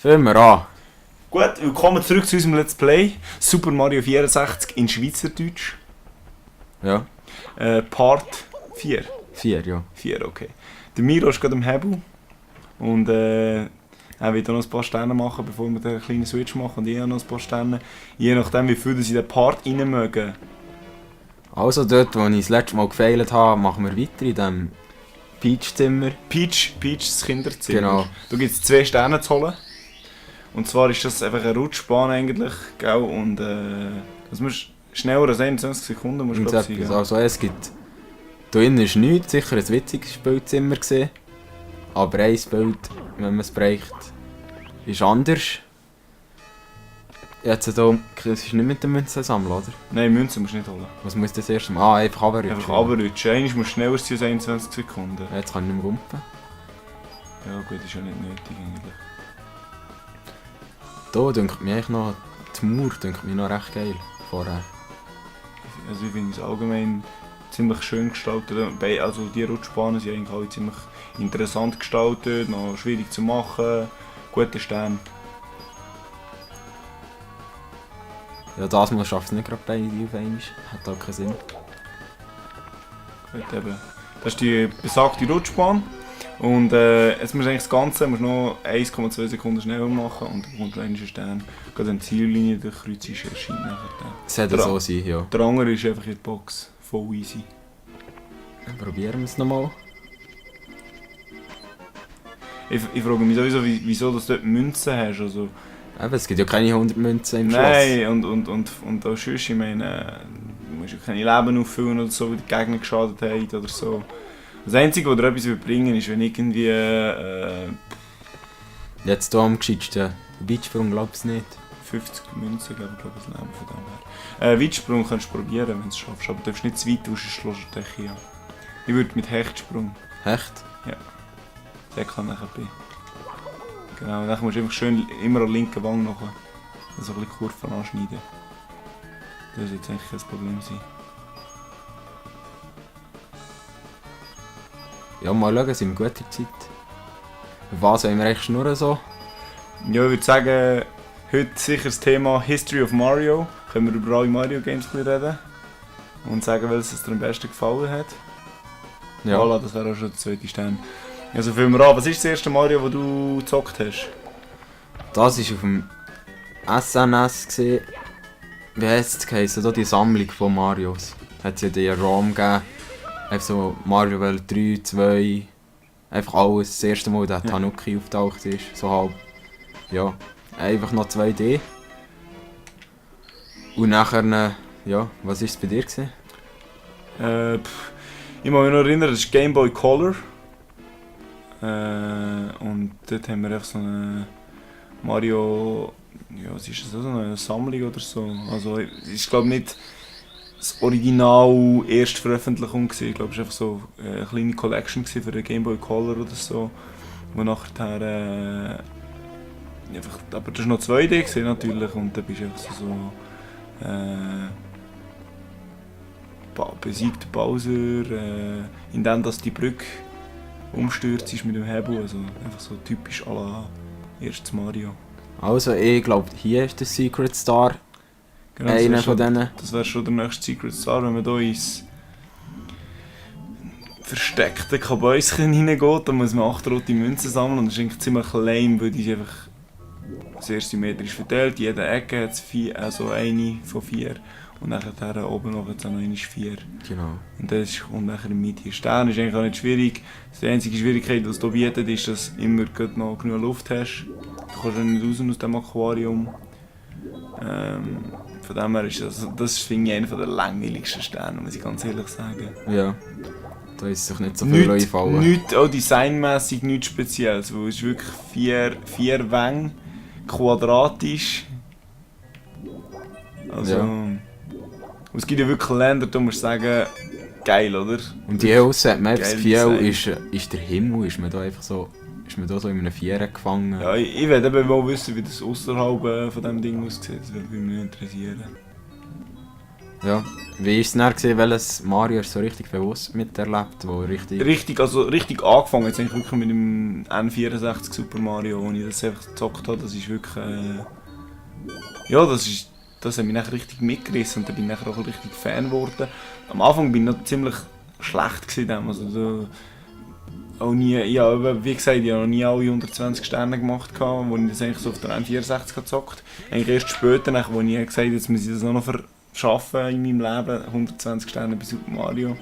Fangen wir an. Gut, willkommen zurück zu unserem Let's Play. Super Mario 64 in Schweizerdeutsch. Ja. Part 4. 4, ja. 4, okay. Der Miro ist gerade am Hebel. Und er wird auch noch ein paar Sterne machen, bevor wir den kleinen Switch machen. Und ich auch noch ein paar Sterne. Je nachdem, wie viel sie in den Part rein mögen. Also dort, wo ich das letzte Mal gefailt habe, machen wir weiter in diesem Peach-Zimmer. Peach, das Kinderzimmer. Genau. Da gibt es 2 Sterne zu holen. Und zwar ist das einfach eine Rutschbahn eigentlich, gell? Und das musst schneller als 21 Sekunden musst du Und glaub ich, etwas. sein, Also es gibt... Da innen ist nichts, sicher ein witziges Spielzimmer gewesen. Aber ein Bild, wenn man es bereicht, ist anders. Jetzt hier, das ist nicht mit den Münzen sammeln, oder? Nein, Münzen musst du nicht holen. Was muss das erst mal? Einfach runterrutschen. Einfach runterrutschen. Einmal musst du schneller sein als 21 Sekunden. Ja, jetzt kann ich nicht mehr rumpen. Ja gut, ist ja nicht nötig eigentlich. Hier dünkt mich eigentlich noch... Die Mauer dünkt mich noch recht geil. Vorher. Also ich finde es allgemein ziemlich schön gestaltet. Also die Rutschbahnen sind eigentlich alle ziemlich interessant gestaltet, noch schwierig zu machen. Gute Sterne. Ja, das Mal schafft es nicht gerade beide auf einmal. Hat auch keinen Sinn. Gut, eben. Das ist die besagte Rutschbahn. Und jetzt musst du eigentlich das Ganze musst noch 1,2 Sekunden schneller machen und dann kommt ein Stern. Gerade eine Ziellinie durchkreuzt ist erscheint nachher dann. Es hätte so sein, ja. Der andere ist einfach in der Box. Voll easy. Dann probieren wir es nochmal. Ich frage mich sowieso, wieso du dort Münzen hast. Also, Eben, es gibt ja keine 100 Münzen im Schloss. nein, und auch sonst, ich meine, du musst ja keine Leben auffüllen oder so, weil die Gegner geschadet haben oder so. Das Einzige, was dir etwas bringen ist, wenn irgendwie... Jetzt hier am gescheitsten. Den Weitsprung glaubst du nicht. 50 Münzen, glaube ich, das Leben von dem her. Weitsprung kannst du probieren, wenn du es schaffst, aber du darfst nicht zu weit, sonst schlägst du dich an. Ich würde mit Hechtsprung. Hecht? Der kann nachher bei. Genau, dann musst du einfach schön immer an der linken Wange noch so ein bisschen Kurven anschneiden. Das wird jetzt eigentlich kein Problem sein. Ja, mal schauen, sind wir gute Zeit. Was wollen wir eigentlich schnurren so? Ja, ich würde sagen, heute sicher das Thema History of Mario. Können wir über alle Mario Games ein bisschen reden. Und sagen, welches dir am besten gefallen hat. Ja. Voilà, das wäre auch schon der zweite Stern. Also fangen wir an. Was ist das erste Mario, das du gezockt hast? Das war auf dem SNS gesehen. Wie heisst es geheißen? Da die Sammlung von Marios. Hat es ja die ROM gegeben. Einfach so Mario Welt 3, 2. Einfach alles. Das erste Mal, dass Tanuki auftaucht ist. So halb. Ja. Einfach noch 2D. Und nachher, ja, was war es bei dir gewesen? Ich muss mich noch erinnern, das ist Game Boy Color. Und dort haben wir einfach so eine Mario, ja, was ist das, so eine Sammlung oder so. Also es ist glaube nicht das Original Erstveröffentlichung gewesen. Ich glaube es war einfach so eine kleine Collection für den Game Boy Color oder so. Wo nachher einfach, aber das war noch 2D gewesen, natürlich und dann bist du einfach so besiegt Bowser, indem dass die Brücke umstürzt ist mit dem Hebel, also einfach so typisch à la erstes Mario. Also, ich glaube, hier ist der Secret Star. Genau, Einer von denen. Das wäre schon der nächste Secret Star, wenn man hier ins versteckte Kabäuschen hineingeht, dann muss man 8 rote Münzen sammeln und das ist eigentlich ziemlich lame, weil die ist einfach sehr symmetrisch verteilt. In jeder Ecke hat es also eine von 4 und nachher oben noch hat es auch noch 4. Genau. Und das kommt nachher in die Mitte. Stern ist eigentlich auch nicht schwierig. Die einzige Schwierigkeit, die es hier bietet, ist, dass du immer noch genug Luft hast. Du kannst ja nicht raus aus dem Aquarium. Von dem her ist das finde ich einer der langweiligsten Sterne, muss ich ganz ehrlich sagen. Ja. Da ist sich nicht so viel einfallen. Nicht auch designmässig nichts Spezielles, weil es ist wirklich 4 Wänge, quadratisch. Also, ja. Es gibt ja wirklich Länder, da musst du sagen, geil, oder? Und die Hause hat man das Gefühl, Design. ist der Himmel, ist man da einfach so, ist man da so in einem Vierer gefangen. Ja, ich will eben mal wissen, wie das außerhalb von diesem Ding aussieht, das würde mich interessieren. Ja. Wie war es dann gewesen, welches Mario hast du so richtig bewusst miterlebt, wo richtig... Richtig angefangen jetzt eigentlich wirklich mit dem N64 Super Mario, wo ich das einfach gezockt habe. Das ist wirklich... ja, das hat mich nachher richtig mitgerissen und da bin ich nachher auch richtig Fan geworden. Am Anfang bin ich noch ziemlich schlecht gewesen, also da, auch nie, ja, wie gesagt, ich habe noch nie alle 120 Sterne gemacht, wo ich das eigentlich so auf der N64 gezockt habe. Eigentlich erst später, als ich gesagt habe, jetzt muss ich das noch verschaffen in meinem Leben, 120 Sterne bei Super Mario.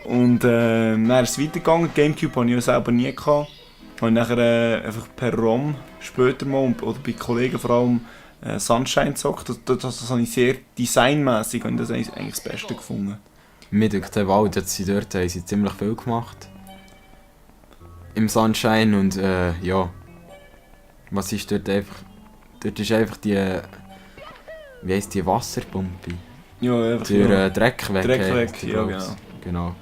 Und dann ist es weitergegangen. Gamecube hatte ich ja selber nie gehabt. Habe ich nachher einfach per ROM später mal, oder bei Kollegen vor allem, Sunshine gezockt. Das habe ich sehr designmässig und das eigentlich das Beste gefunden. Mit dem Wald haben sie ziemlich viel gemacht. Im Sunshine und ja. Was ist dort einfach... Dort ist einfach die... Wie heisst die Wasserpumpe? Ja, einfach der Dreck weg. Dreck weg, ja genau.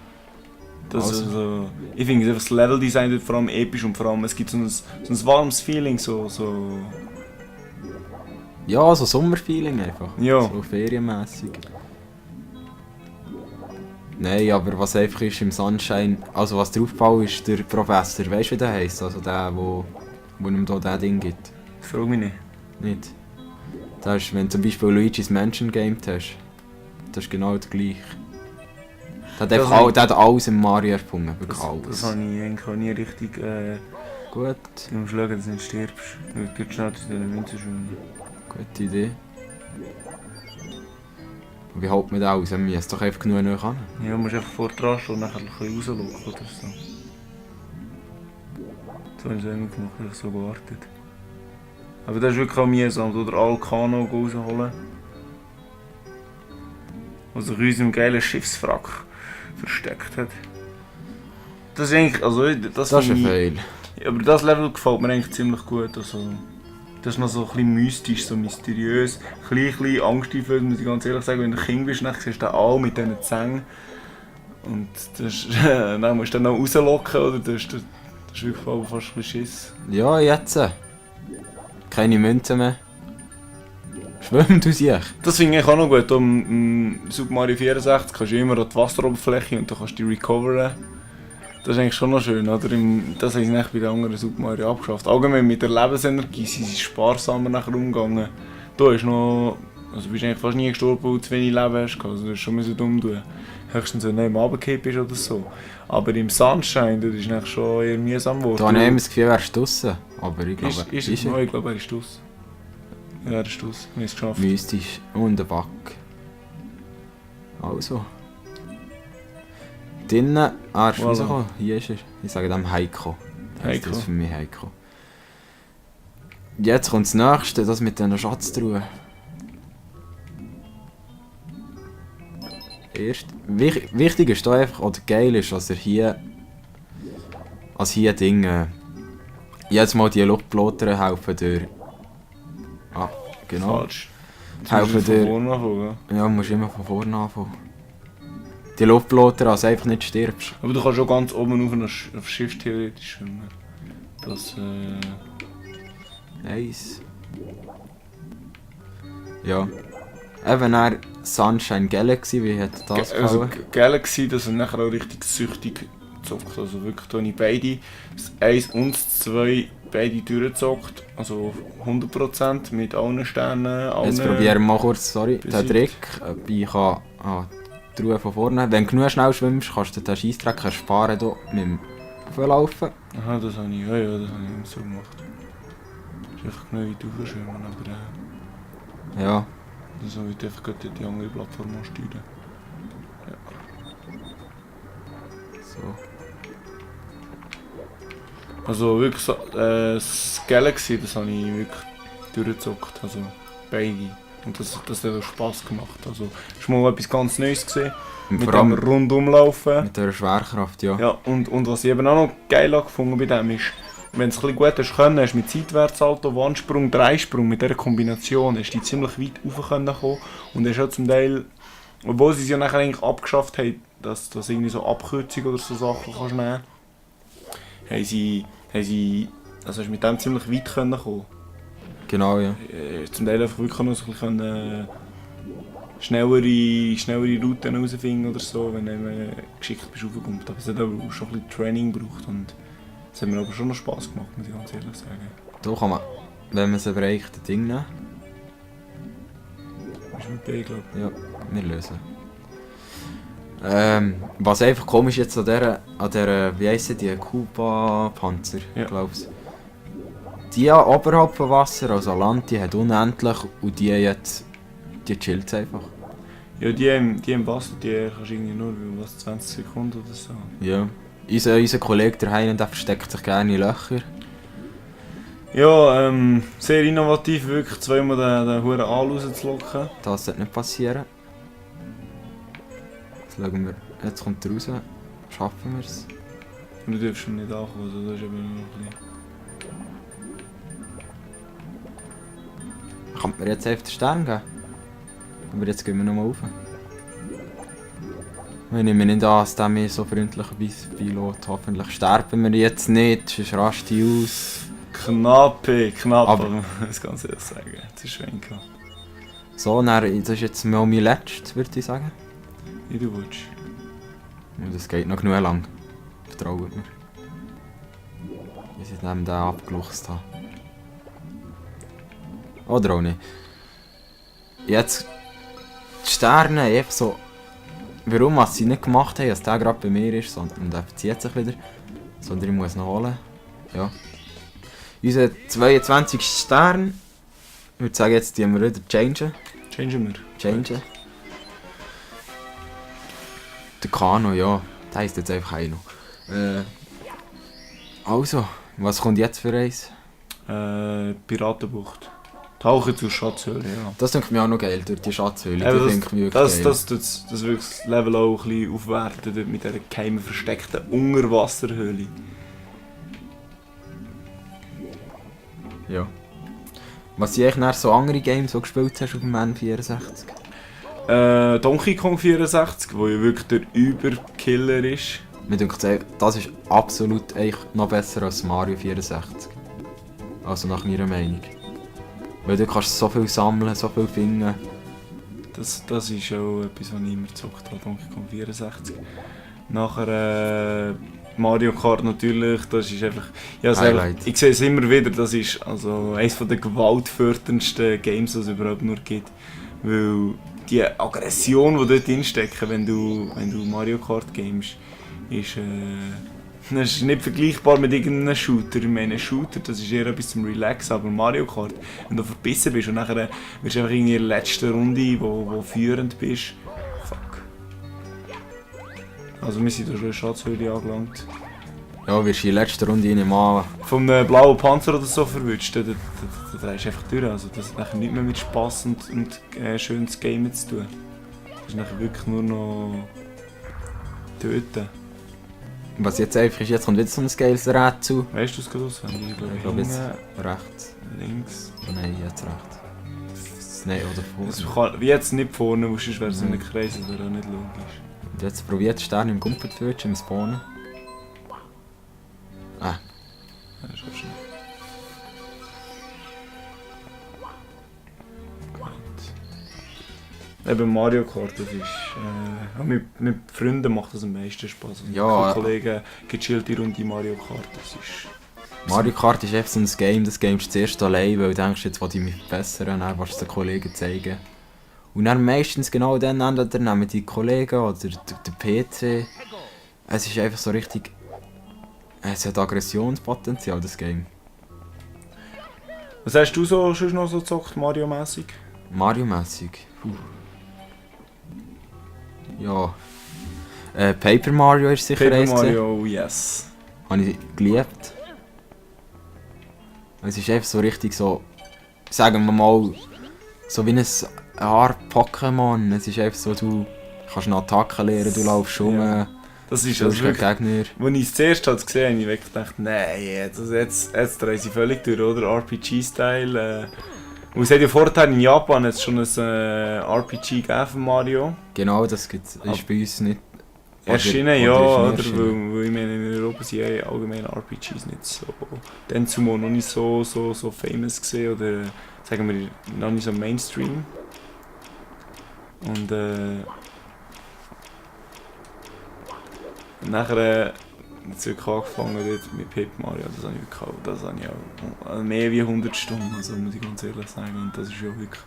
Das also, ich finde das Leveldesign dort vor allem episch und vor allem es gibt so ein warmes Feeling, so... Ja, so Sommerfeeling einfach. Ja. So ferienmässig. Nein, aber was einfach ist im Sunshine, also was draufgefallen ist, der Professor, weißt du wie der heisst? Also der, wo ihm da das Ding gibt. Frag mich nicht. Nicht? Das ist, wenn du zum Beispiel Luigi's Mansion gamed hast, das ist genau das gleiche. Der hat alles im Mario erfunden, wirklich alles. Das habe ich eigentlich auch nie richtig Gut. Du musst schauen, dass du nicht stirbst. Du gehst schnell zu den Münzen schwimmen. Gute Idee. Und wie hält man das aus? Man muss doch einfach genug näher ran. Ja, du musst einfach vor dran stehen und nachher ein bisschen rausschauen oder so. So habe ich es immer gemacht, ich habe so gewartet. Aber das ist wirklich auch mühsam, du den Alcano rausholen. Der sich in unserem geilen Schiffswrack versteckt hat. Das ist eigentlich, also das ist ein Fail. Aber das Level gefällt mir eigentlich ziemlich gut. Also, das ist noch so ein bisschen mystisch, so mysteriös. Ein bisschen angsteinflößend, muss ich ganz ehrlich sagen. Wenn du Kind bist, dann siehst du den Aal mit diesen Zähnen. Und dann musst du dann noch rauslocken, oder? Das ist wirklich fast ein bisschen Schiss. Ja, jetzt. Keine Münzen mehr. Schwimmt du sich. Das finde ich auch noch gut. Im Super Mario 64 kannst du immer an die Wasseroberfläche und du kannst die recoveren. Das ist eigentlich schon noch schön, oder? Das haben sie bei den anderen Super Mario abgeschafft. Allgemein mit der Lebensenergie sind sie sparsamer nachher umgegangen. Du hast noch... Also bist eigentlich fast nie gestorben, weil du zu wenig Leben hast. Also das ist schon so dumm tun. Höchstens wenn du neben runtergefallen bist oder so. Aber im Sunshine, das ist eigentlich schon eher mühsam geworden. Da habe ich immer das Gefühl, er ist draussen. Aber ich glaube, ist er? Ich glaube, er ist draussen. Ja, er ist draussen. Wir haben es geschafft. Mystisch und ein Bug. Also. Drinnen, ist Voilà. rausgekommen. Hier ist er. Ich sage dem Heiko. Heiko. Das ist für mich Heiko. Jetzt kommt das nächste, das mit diesen Schatztruhen. Wichtig ist da einfach, oder geil ist, dass er hier... Als hier Dinge... Jetzt mal die Luftblotter helfen durch... Ah, genau. Falsch. Helfen durch... Ja, musst immer von vorne anfangen. Die Luftblotter, also einfach nicht stirbst. Aber du kannst auch ganz oben auf das Schiff theoretisch schwimmen. Das Nice. Ja. Eben er Sunshine Galaxy, wie hat das gefallen? Galaxy, das sind nachher auch richtig süchtig gezockt. Also wirklich, da habe ich beide, das 1 und das 2, beide durchgezockt. Also 100% mit allen Sternen. Jetzt probieren wir mal kurz, sorry, den Trick. Ich kann die Ruhe von vorne. Wenn du genug schnell schwimmst, kannst du den Scheissdreck ersparen hier mit dem Auflaufen. Aha, das habe ich, ja, das habe ich immer so gemacht. Du musst einfach genug weit raufschwimmen, aber ja. So wie du einfach die andere Plattform steuern. Ja. So. Also wirklich, das Galaxy, das habe ich wirklich durchgezockt, also beide. Und das hat auch Spass gemacht. Also, es war mal etwas ganz Neues gesehen. Und mit vor allem dem Rundumlaufen. mit der Schwerkraft, ja. Ja, und was ich eben auch noch geil gefunden bei dem ist, wenn du es ein bisschen gut hast können, hast du mit Seitwärtssalto, Wandsprung, Dreisprung, mit dieser Kombination, hast du ziemlich weit rauf kommen und hast auch zum Teil, obwohl sie es ja nachher eigentlich abgeschafft haben, dass du irgendwie so Abkürzungen oder so Sachen kannst nehmen, haben sie also hast du mit dem ziemlich weit kommen. Genau, ja. Zum Teil einfach wirklich noch so ein bisschen schnellere Routen herausfinden oder so, wenn du geschickt bist raufgekommen. Aber es hat aber schon ein bisschen Training gebraucht und es hat mir aber schon noch Spass gemacht, muss ich ganz ehrlich sagen. Da kann man, wenn man es erreicht, ein Ding nehmen. Ist mit B, glaube ich. Ja, wir lösen. Was einfach komisch jetzt an der wie heisst die, Kuba-Panzer, Ja. glaub's. Die oberhalb vom Wasser, also Land, die hat unendlich und die jetzt, die chillt einfach. Ja, die im Wasser, die kannst du irgendwie nur 20 Sekunden oder so. Ja. Unser Kollege der Heinen, der versteckt sich gerne in Löcher. Ja, sehr innovativ, wirklich zweimal den Huren Aal rauszulocken. Das sollte nicht passieren. Jetzt schauen wir, jetzt kommt er raus. Schaffen wir es? Und du darfst ihn nicht ankommen, also das ist eben noch ein bisschen... Kann man jetzt einfach den Stern geben? Aber jetzt gehen wir nochmal rauf. Ich nehme nicht an, dass der mir so freundlicherweise beilot. Hoffentlich sterben wir jetzt nicht, sonst rast ich aus. Knapp, Aber- aber das kann ich ehrlich sagen. Das ist schön gehabt. So, dann, das ist jetzt mal mein letztes, würde ich sagen. Wie du willst. Und das geht noch genug lang. Vertraut mir. Bis ich neben den abgeluchst habe. Oder auch nicht. Jetzt die Sterne einfach so. Warum was sie nicht gemacht haben, dass der gerade bei mir ist und er verzieht sich wieder. Sondern ich muss ihn noch holen. Ja. Unser 22. Stern. Ich würde sagen, jetzt die wir wieder changen. Changen wir. Changen. Der Kano, ja. Der heisst jetzt einfach Heino. Also, was kommt jetzt für eins? Piratenbucht. Tauchen zur Schatzhöhle, ja. Das denke ich mir auch noch geil, durch die Schatzhöhle. Eben, Die denke ich mir wirklich das, geil. das wirklich das Level auch ein bisschen aufwerten dort mit dieser geheimen versteckten Unterwasserhöhle. Ja. Was sind eigentlich noch so andere Games, die du gespielt hast auf dem N64? Donkey Kong 64, wo ja wirklich der Überkiller ist. Mir denkt, das ist absolut eigentlich noch besser als Mario 64. Also nach meiner Meinung. Weil du kannst so viel sammeln, so viel finden. Das ist auch etwas, was ich immer gezockt habe, Donkey Kong 64. Nachher Mario Kart natürlich, das ist einfach... Ja, Highlight. ich sehe es immer wieder, das ist also eines der gewaltförderndsten Games, die es überhaupt nur gibt. Weil die Aggression, die dort drinstecken, wenn du Mario Kart gamest, ist... Das ist nicht vergleichbar mit irgendeinem Shooter. Ich meine, Shooter, das ist eher etwas zum Relaxen, aber Mario Kart, wenn du verbissen bist und nachher wirst du einfach in der letzten Runde, wo führend bist, fuck. Also wir sind da schon in der Schatzhöhle angelangt. Ja, wirst du in der letzten Runde nicht mal... Vom blauen Panzer oder so verwünscht, da drehst du einfach durch. Also das hat nachher nichts mehr mit Spass und schönes Gamen zu tun. Das ist nachher wirklich nur noch töten. Was jetzt einfach ist, jetzt kommt wieder so ein geiles Rätsel. Weißt du es gerade auswendig? Ich glaube jetzt hinten, rechts. links. Nein, jetzt rechts. Nein, oder Also, vorne. wie jetzt nicht vorne, sonst wäre es in einem Kreis, das wäre auch nicht logisch. Und jetzt probiert Stern im Gumpel zu wünschen, im Spawnen. Ah, Ja, das ist auch schnell. Gut. Eben Mario Kart, das ist... auch mit Freunden macht das am meisten Spaß. Und Ja, mit Kollegen gechillte Runde Mario Kart, das ist... Mario Kart ist einfach so ein Game, das gamest du zuerst allein, weil du denkst, jetzt will ich mich verbessern, dann willst du es den Kollegen zeigen. Und dann meistens genau dann nehmen die Kollegen oder der PC. Es ist einfach so richtig... Es hat Aggressionspotenzial, das Game. Was hast du so, schon noch so gezockt, Mario-mässig? Mario-mässig. Ja. Paper Mario ist sicher Paper eins gewesen. Mario, yes. Habe ich geliebt. Es ist einfach so richtig so, sagen wir mal, so wie ein Art Pokémon. Es ist einfach so, du kannst eine Attacke lernen, du laufst rum, Ja. Das ist du also bist wirklich... Gegner. Als ich es zuerst gesehen habe, habe ich wirklich gedacht, nein, jetzt drehen sie völlig durch, oder? RPG-Style. Und es hat ja vorher in Japan jetzt schon ein RPG gegeben von Mario. Genau, das ist bei uns nicht Erschienen, ja, ist oder? nicht erschienen. Weil ich meine, in Europa sind ja allgemein RPGs nicht so... Dann zumal noch nicht so famous gesehen oder sagen wir noch nicht so Mainstream. Und nachher hat es wirklich angefangen dort mit Paper Mario, das habe ich auch mehr wie 100 Stunden, also muss ich ganz ehrlich sagen. Und das ist ja wirklich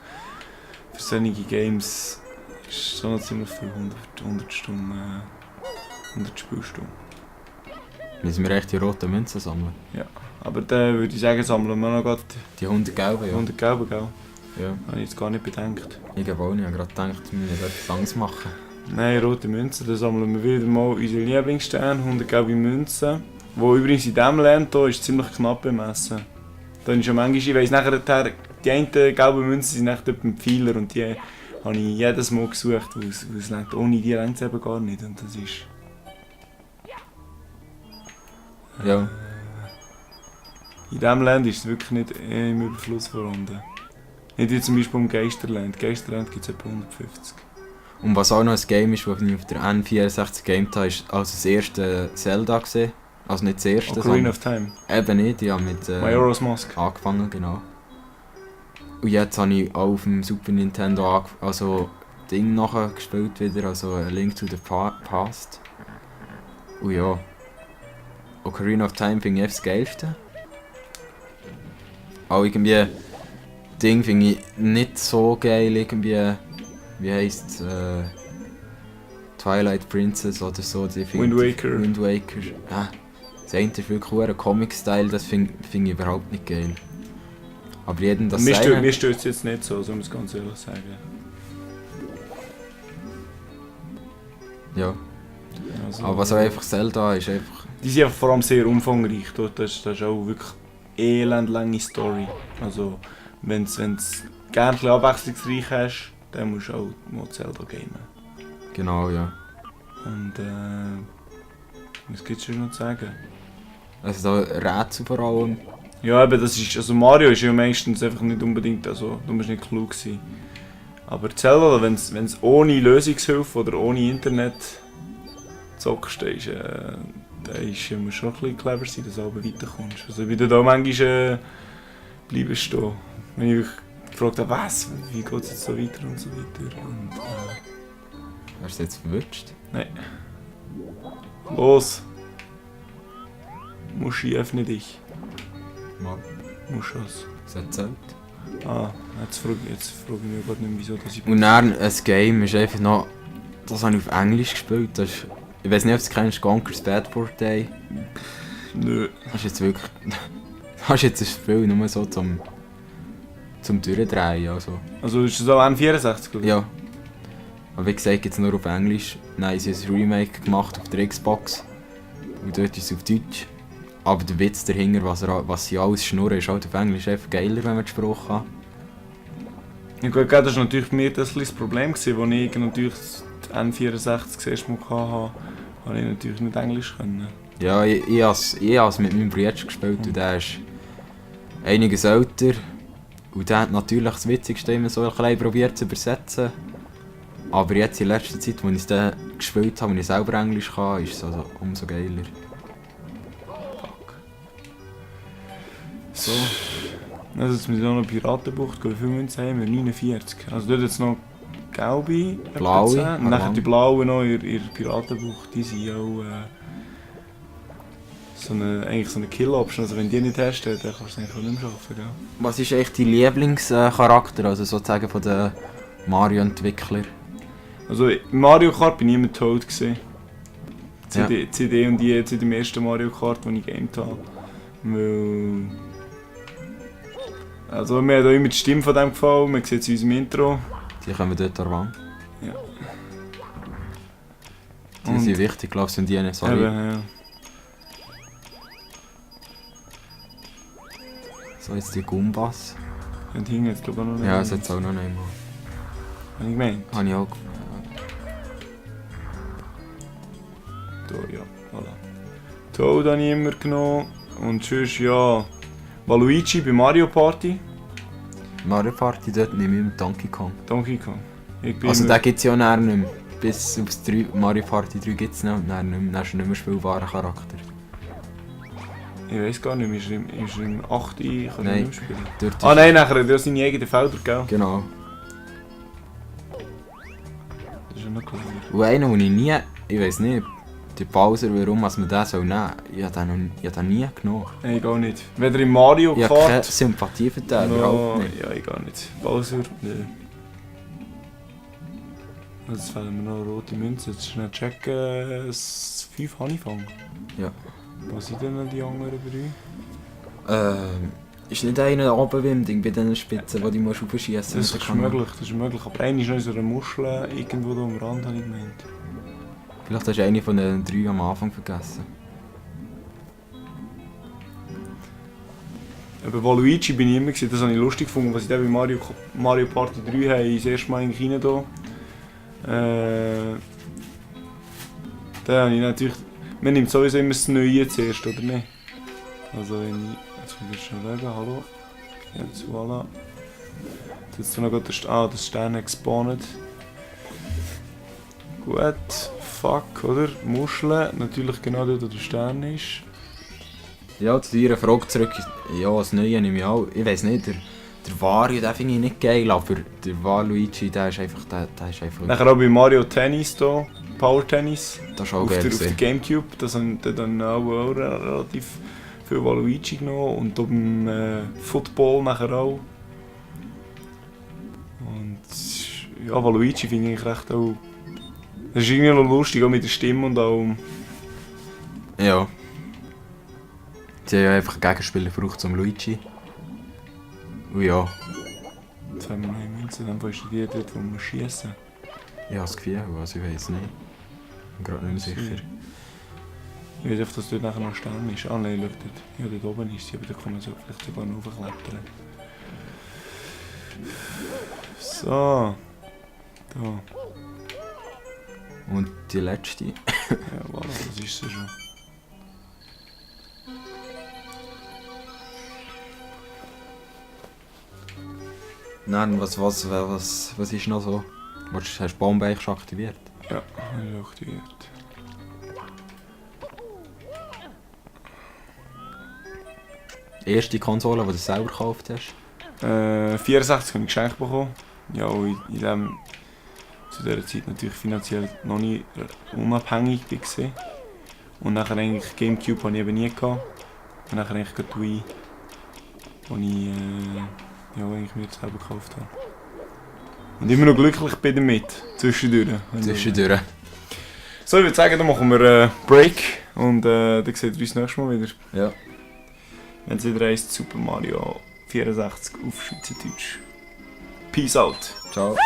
für solche Games ist schon noch ziemlich viel, 100 Stunden, 100 Spielstunden. Müssen wir echt die roten Münzen sammeln? Ja, aber dann würde ich sagen, sammeln wir noch gerade Die 100 gelben, ja. 100 Gelbe, gell? Ja. Habe ich jetzt gar nicht bedenkt. Ich habe auch nicht, ich habe gerade gedacht, wir müssen etwas Angst machen. Nein, rote Münzen, dann sammeln wir wieder mal unsere Lieblingssterne, 100 gelbe Münzen. Wo übrigens in diesem Land hier ist ziemlich knapp bemessen. Da ist ja manchmal, ich weiss nachher, die einen gelben Münzen sind echt etwa ein Pfeiler und die habe ich jedes Mal gesucht, weil es nicht, ohne die reicht es eben gar nicht. Und das ist... Ja. In diesem Land ist es wirklich nicht im Überfluss vorhanden. Nicht wie zum Beispiel im Geisterland. Geisterland gibt es etwa 150. Und was auch noch ein Game ist, das ich auf der N64 gegamed habe, ist also das erste Zelda gesehen. Also nicht das erste, Ocarina of Time. Eben nicht, ich habe mit Majora's Mask. angefangen, genau. Und jetzt habe ich auch auf dem Super Nintendo also Ding nachher gespielt wieder, also A Link to the Past. Und ja, Ocarina of Time finde ich einfach das Geilste. Auch irgendwie, Ding finde ich nicht so geil, irgendwie, wie heisst Twilight Princess oder so. Die Wind Waker. Wind Waker. Ja, das eine ist wirklich ein Comic-Style, das finde ich überhaupt nicht geil. Aber jeden das sagen. Mir stört es jetzt nicht so, soll man es ganz ehrlich sagen. Ja. Also, Aber was auch einfach Zelda ist, einfach... die sind einfach vor allem sehr umfangreich. Das ist auch wirklich elendlange Story. Also, wenn du gerne ein bisschen abwechslungsreich hast, dann musst du auch mal Zelda gamen. Genau, ja. Und was gibt es schon noch zu sagen? Also da Rätsel vor allem. Ja, eben, das ist, also Mario ist ja meistens einfach nicht unbedingt, also du musst nicht klug sein. Aber Zelda, wenn es ohne Lösungshilfe oder ohne Internet zockst, dann musst du schon ein bisschen clever sein, dass du aber weiterkommst. Also wie du da manchmal bleibst stehen. Wenn ich mich gefragt habe, was, wie geht es jetzt so weiter und so weiter. Und, Hast du jetzt verwünscht? nein. Los! Muschi, öffne dich. Mal. Muschas. Was erzählt? Jetzt frage ich mich gerade nicht, wieso das ich... Und dann ein Game ist einfach noch... Das habe ich auf Englisch gespielt. Das ist, ich weiß nicht, ob du es kennst, Conker's Bad Fur Day. Nö. Das ist jetzt wirklich... Das ist jetzt ein Spiel nur so zum Durchdrehen, also. Also ist das auch N64, oder? Ja. Aber wie gesagt, jetzt nur auf Englisch. Nein, sie haben ein Remake gemacht auf der Xbox. Und dort ist es auf Deutsch. Aber der Witz dahinter, was sie alles schnurren, ist halt auf Englisch einfach geiler, wenn man den Spruch hat. Ja gut, das war natürlich für mich das Problem, als ich natürlich die N64 das erste Mal hatte, habe ich natürlich nicht Englisch können. Ja, ich has mit meinem Bruder gespielt und der ist einiges älter. Und der hat natürlich das Witzigste immer so ein bisschen probiert zu übersetzen. Aber jetzt in letzter Zeit, als ich es dann gespielt habe und ich selber Englisch kann, ist es also umso geiler. Fuck. So. Also jetzt muss ich noch Piratenbucht gehen. Wie viele Münzen haben wir? 49. Also dort jetzt noch gelbe, Blaue, 10. Und nachher die blauen noch in der Piratenbucht. Die sind auch eigentlich so eine Kill-Option. Also wenn du die nicht hast, dann kannst du es eigentlich auch nicht mehr schaffen. Gell? Was ist echt dein Lieblingscharakter, also sozusagen von den Mario-Entwicklern? Also in Mario Kart bin ich immer tot gewesen. Ja. CD und die jetzt in dem ersten Mario Kart, den ich gegamed habe. Weil... Also mir hat auch immer die Stimme von dem gefallen, man sieht es in unserem Intro. Die kommen dort an der Wand. Ja. Die sind wichtig, glaube ich, sind die nicht. Sorry. Eben, ja. So, jetzt die Gumbas. Und hinten jetzt glaube ich auch noch Ja, das hat es auch noch nicht mal. Habe ich gemeint? Habe ich auch. Da, ja, voilà. Toad habe ich immer genommen. Und sonst, ja... Waluigi bei Mario Party. Mario Party dort nehme ich mit Donkey Kong. Donkey Kong. Ich bin Also immer... den gibt es ja nachher nicht mehr. Bis aufs 3, Mario Party 3 gibt es noch und dann nicht mehr, dann ist er nicht mehr spielbarer Charakter. Ich weiß gar nicht, ist er im 8. Kann ich Nein. nicht mehr spielen? Dort Ah ist- nein, nachher hat er seine eigenen Felder, gell? Genau. schon noch clever. Und einer, den ich nie, ich weiss nicht, der Bowser, warum man den nehmen soll, ich habe den nie genommen. Nein, ich gar nicht. Weder in Mario Ich habe keine Kart... Sympathie für den, No, überhaupt nicht. ja, ich gar nicht. Bowser, ne. Jetzt fehlen mir noch rote Münzen. Jetzt schnell checken. 5 Honeyfang. Ja. Was sind denn die anderen 3? Ist nicht einer da oben wie im Ding bei diesen Spitzen, die du aufschiessen musst? Das ist möglich, das ist möglich. Aber einer ist noch in so einer Muschel irgendwo da am Rand, habe ich gemeint. Vielleicht hast du eine von den 3 am Anfang vergessen. Bei Waluigi bin ich immer gewesen, das habe ich lustig gefunden, was ich dann bei Mario Party 3 habe, das erste Mal eigentlich rein da. Da habe ich natürlich... Man nimmt sowieso immer das Neue zuerst, oder nicht? Also wenn ich... Jetzt muss ich schon schauen, hallo. Jetzt voilà. Jetzt noch gerade das Stern gespawnt. Gut, fuck, oder? Muscheln, natürlich genau dort, wo der Stern ist. Ja, zu deiner Frage zurück. Ja, das Neue nehme ich auch. Ich weiss nicht, der Wario, den finde ich nicht geil, aber der Waluigi, der ist einfach... Der ist einfach Nachher auch bei Mario Tennis hier, Power Tennis. das ist auch Auf geil der gewesen. Gamecube, das haben dann auch relativ viel Waluigi genommen und auch beim Football nachher auch. Und ja, Waluigi finde ich recht auch... Das ist irgendwie noch lustig, auch mit der Stimme und auch... Ja. Sie haben ja einfach einen Gegenspieler gebraucht zum Luigi. Und ja, Jetzt haben wir noch eine Münze, dann ist die dort, wo wir schiessen. ich habe das Gefühl, also ich weiß nicht. Ich bin gerade nicht mehr sicher. Ich weiß einfach, dass dort nachher noch ein Stern ist. Ah nein, schau dort. Ja, dort oben ist sie, aber da kann man so vielleicht sogar noch hochklettern. So. Da. Und die letzte. Ja, voilà, das ist sie schon. Nein, was ist noch so? Hast du Bombenbeich schon aktiviert? Ja, habe ich aktiviert. Erste Konsole, die du selber gekauft hast? 64 habe ich geschenkt bekommen. Ja, und zu dieser Zeit natürlich finanziell noch nicht unabhängig gewesen. Und nachher eigentlich Gamecube habe ich eben nie gehabt. Und nachher eigentlich die Wii, die ich ja, eigentlich mir selber gekauft habe. Und immer noch glücklich bin damit, zwischendurch. Zwischendurch. So, ich würde sagen, dann machen wir einen Break und dann sehen wir uns nächstes Mal wieder. Ja. Wenn es wieder heisst Super Mario 64 auf Schweizerdeutsch. Peace out. Ciao.